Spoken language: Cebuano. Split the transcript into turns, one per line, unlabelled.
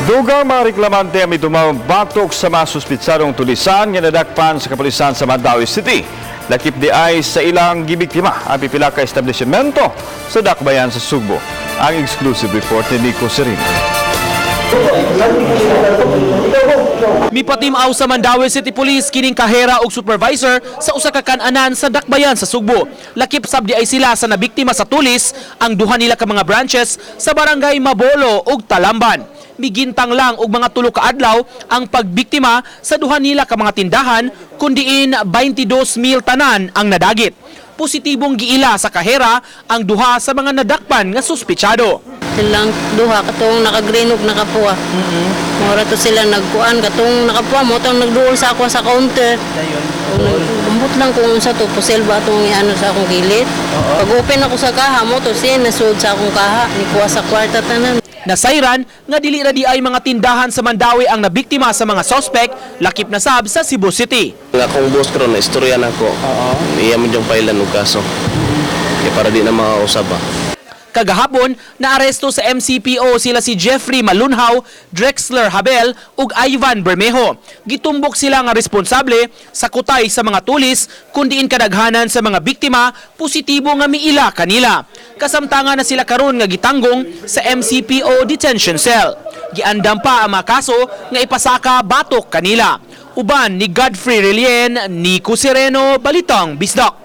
Dugang mga reklamante ang mitumang batok sa mga suspitsadong tulisan nga nadakpan sa kapulisan sa Mandaue City. Lakip di ay sa ilang gibiktima ang pipila ka establishmento sa dakbayan sa Sugbo. Ang exclusive report ni Nico Serino.
Mipatimaw sa Mandaue City Police kining kahera og supervisor sa usa ka kan-anan sa Dakbayan sa Sugbo. Lakip sab di ay sila sa nabiktima sa tulis ang duha nila ka mga branches sa barangay Mabolo ug Talamban. Migintang lang og mga 3 ka adlaw ang pagbiktima sa duha nila ka mga tindahan, kundiin 22,000 tanan ang nadagit. Positibong giila sa kahera ang duha sa mga nadakpan nga suspitsado.
Silang duha, katong naka-green ug nakapuwa. Mora to sila nagkuan, katong nakapuwa mo tong nagduol sa ako sa counter. Dayon. Umbot lang kung unsa to, pusel ba atong iano sa akong gilid. Pag open ako sa kaha mo to siya nasud sa akong kaha, nikuha sa kwarta tanan.
Nasayran nga dili ra di ay mga tindahan sa Mandaue ang nabiktima sa mga sospek, lakip na sab sa Cebu City.
Ang akong boss karon na istorya nako. Iya mo diyang pailan og kaso. Kaya para di na makausap ba.
Kagahapon, naaresto sa MCPO sila si Jeffrey Malunhaw, Drexler Habel ug Ivan Bermejo. Gitumbok sila nga responsable sa kutay sa mga tulis, kundiin kadaghanan sa mga biktima positibo nga miila kanila. Kasamtangan na sila karon nga gitanggong sa MCPO detention cell. Giandam pa ang mga kaso nga ipasaka batok kanila. Uban ni Godfrey Relien, Nico Sereno, Balitang Bisdak.